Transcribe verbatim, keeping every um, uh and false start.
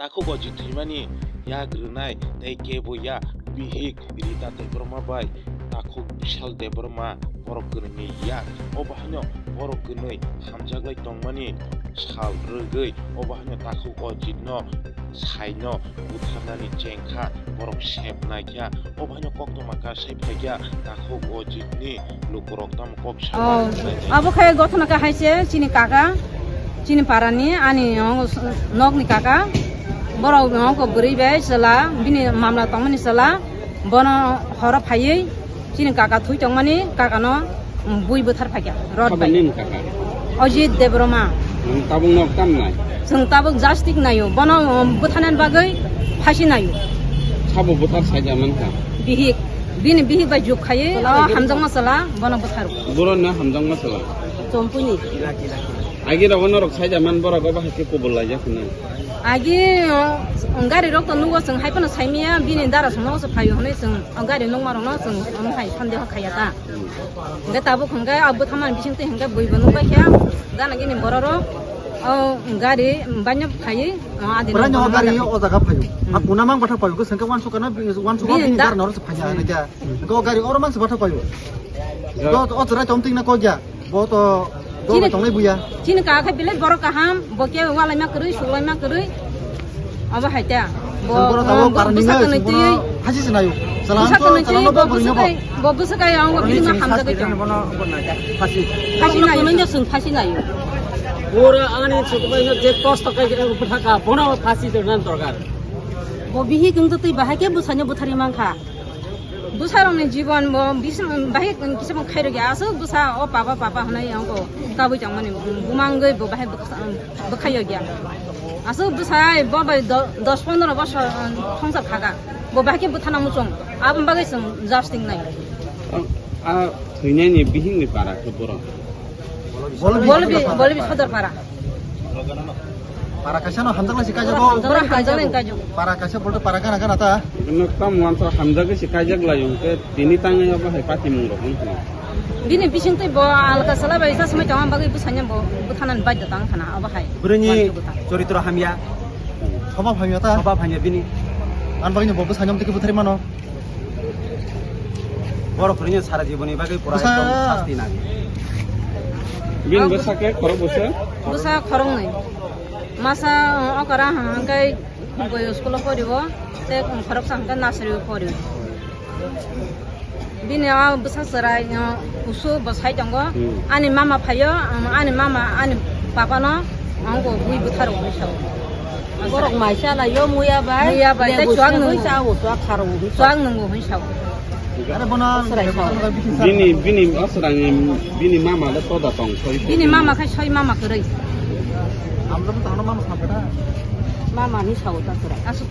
Takhuk Ojit thwimani yak rwnai tei kebo ya, bihik Rita Debbarma bai takhuk Bishal Debbarma borok kwrwngni yak. Obo haino borok kwnwi hamjaklai tongmani sal rwgwi obo haino takhuk Ojitno saino butharnani chengkha, borok sep naikha. Obo haino koktwma kha sai phaikha takhuk Ojitni lukurok tamo kok Oh, saimani. Abo khe gothona khe hai se chini kaka, chini parani, ani nokni kaka. Borok nokgo bwrwi bai chwla, bini mamla tongmani chwla. Bono horo phaiwi chini kaka thwi tongmani, kakano, um, bui bwthar phaikha, rot bai. Saboni ni kaka? Ojit Debbarma. Nang tabuk nok tam nai? Chwng tabuk jastik naio. Bono, um, bwtharnani bagwi phasi naio. Sabo bwthar saija mankha? Bihik. Bini bihik bai juk khaiwi, o hamjakma chwla, bono bwtharo. Borokno hamjakma chwla? Chompuni. Agi rogo norok saija man borok obo hai khe kubul laijak hwnwi? Agi, o, gari rok to nugo chwng hai phano saimaya, bini dara songno se phaio hwnwi chwng, o, gari nukma rokno chwng, o, hai sandeho khaiya ta. Hwnkhe tabuk hwnkhe abo bwtharmani bisingtwi hwnkhe buibo nukbaikha, gana gini bororok, o, gari baino phaiwi, o, adi Borokni nokno o gari nukbaikha. O jaga phaio. Hmm. A kuna mang bathak phaio, hwnkhe sengkhe wansukha na, wansukha bini bini da- gari norok se phaiya hwnwi khe. Hmm. Hwnkhe o gari oro mang se bathak phaio. Ya. O, o chwrai tongtwina kok ya. Bo to, bo Chini, bai tongnai buya. Chini kaka khe belai borok kaham, bo khe walaima kwrwi, suklaima kwrwi. Abo hai ta. Bo, Sengkoro tabo bo parani bwsa nai, kwnwi sengkoro twi. Phasi se nayo. Bwsa kwnwi twi, bo bwsa kai, bo bwsa kai ang bo bini ma hamjagwi tong. Phasi. Phasi nayo. Kwnwi sung phasi nayo. Pura ani chukbai no je kosto kai ke bwthaka, bono phasi de nan dorkar. Bo bihi kung twi bahai khe bwsani bwthari mankha. Bwsarokni jibon bo bisim-, bahai kisamo khairokya. Aswk bwsa o papa, papa hwnwi ongko kabui tongmani bumangwi bo bahai bwkha-, bwkhaiyokya. Aswk bwsa ai bo bai do-, dos pondro bosor, um, thongsa khaka. Bo bahai khe bwthana muchung. Aboni bagwi chwng jasting nai. A, a thwinani bihikni para khe borok? Bolbi, Bolbi Sodorpara. Para kaisa no hamjaknai se kaijago. Borok hamjaknai kaijago. Para kaisa bolto para gana gana ta. Nok tam wansa hamjagwi se kaijak lai hwnkhe tini tangwi obo hai patimung rok wngkha. Bini bisingtwi bo alka sala bai sa swmai tongma bagwi bwsanya bo bwthanani baidya tang khana obo hai. Bwrwini choritro hamya. Swbab hamya ta. Swbab hamya bini. Ang bagwi bo bwsanya tiki bwthari mano. Borok kwrwngni sara jiboni bagwi pura Bwsa- ekdom sasti nang. Bini bwsa khe khorok bwsa? Bwsa khoroknwi. Masa, uh, okara hwnkhe boyo school-o poriwo, tei khoroksa hwnkhe nursery-o poriwo. Bini o bwsa chwrai, uh, kusu bo sai tongo. Hmm. Ani mama phaio, um, ani mama, ani papano, ang bo bui bwtharo bui sao. Borok mai chala yo muya bai. Muya bai, tei chuak nungo. Sao, chuak kharo. Chuak nungo hwn sao. Are bono Asrai sao. Bini, bini asrang, bini mama le toda tong soi. Bini mama khai soi mama kwrwi. Amlo to tangno mama sapeta. Mama ni sao ta kwrwi. Asuk.